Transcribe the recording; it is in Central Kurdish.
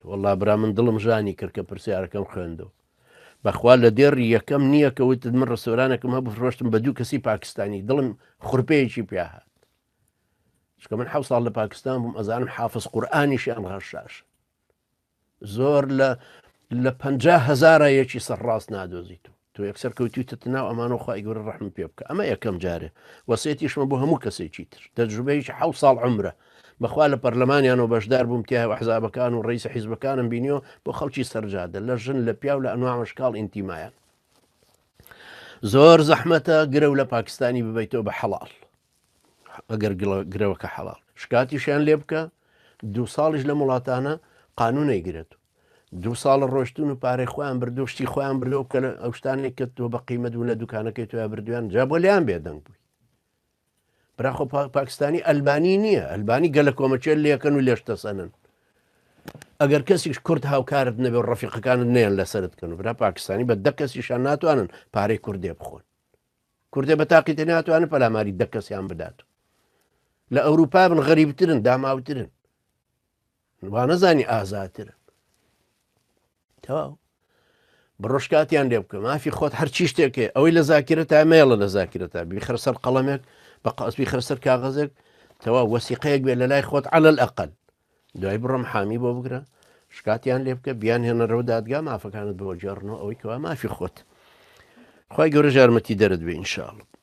وەڵا برا من دڵم ژانی کرد کە پرسیارەکەم خوێندەوە. بەخوا لە دێڕی یەکەم نییە کە وتت من ڕستۆرانێکم هەبوو فرۆشتم بە دوو کەسی پاکستانی دڵم خورپەیەکی پیا هات. چونکە من حەو ساڵ لە پاکستان بووم ئەزانم حافز قورئانیشیان غەشاش. زۆر لە لە 50 هەزارە یەکی سەرڕاست نادۆزیت و تۆ یەکسەر کەوتویتە ناو ئەمان و خوای گەورە ڕەحم پێ بکە ئەمە یەکەم جارێ وەسێتیشمە بۆ هەموو کەسێکی تر تەجروبەیەکی حەو ساڵ عمرە بەخوا لە پەرلەمانیانەوە بەشدار بووم تیا و حزابەکان و ڕئیس حیزبەکانم بینیوە بۆ خەڵکی سەرجادە لە ژن لە پیاو لە ئەنواع وشکاڵ ئینتیمایان زۆر زەحمەتە گرەو لە پاکستانی ببیتەوە بە حەڵاڵ ئەگەر گرەوەکە حەڵاڵ شکاتیشیان لێ بکە دوو ساڵیش لەم وڵاتانە قانونەی گرێت دوو ساڵە ڕۆشتون و پارەی خۆیان بردو شتی خۆیان بردەوە کە ئەو شتانێک کە تۆ بە قیمەت بوو لە دوکانەکەی تۆیا بردویان جا بۆ لیان بێدەنگ بووی براخۆ پاکستانی ئەلبانی نییە ئەلبانی گەلە کۆمەچێت لەکەن و لێشتەسەنن ئەگەر کەسیش کورد هاوکارت نەبێ و ڕەفیقەکانت نیان لەسرت کەن و برا پاکستانی بە دە کەسیشان ناتوانن پارەی کوردێ بخۆن کوردێ بە تاقی تەنیا ناتوانن پەلاماری دە کەسیان بدات لە ئەوروپا بن غەریبترن داماوترن وانەزانی ئازاترن تەواو بڕۆ شکاتیان لێ بکە مافی خۆت هەرچی شتێکێ ئەوەی لە زاکرە تا مێڵە لە زاکرە تا بیخرە سەر قەڵەمێک بە قەسبی خرە سەر کاغەزێک تەواو وەسیقەیەک بێ لە لای خۆت على الأقل دوای بڕۆ محامی بۆ بگرە شکاتیان لێ بکە بیان هێنەرەوە دادگا مافەکانت بۆ گێڕنەوە ئەوەی کەوا مافی خۆت خی گەورە ژارمەتی دەرت بێ ئینشاءاللە.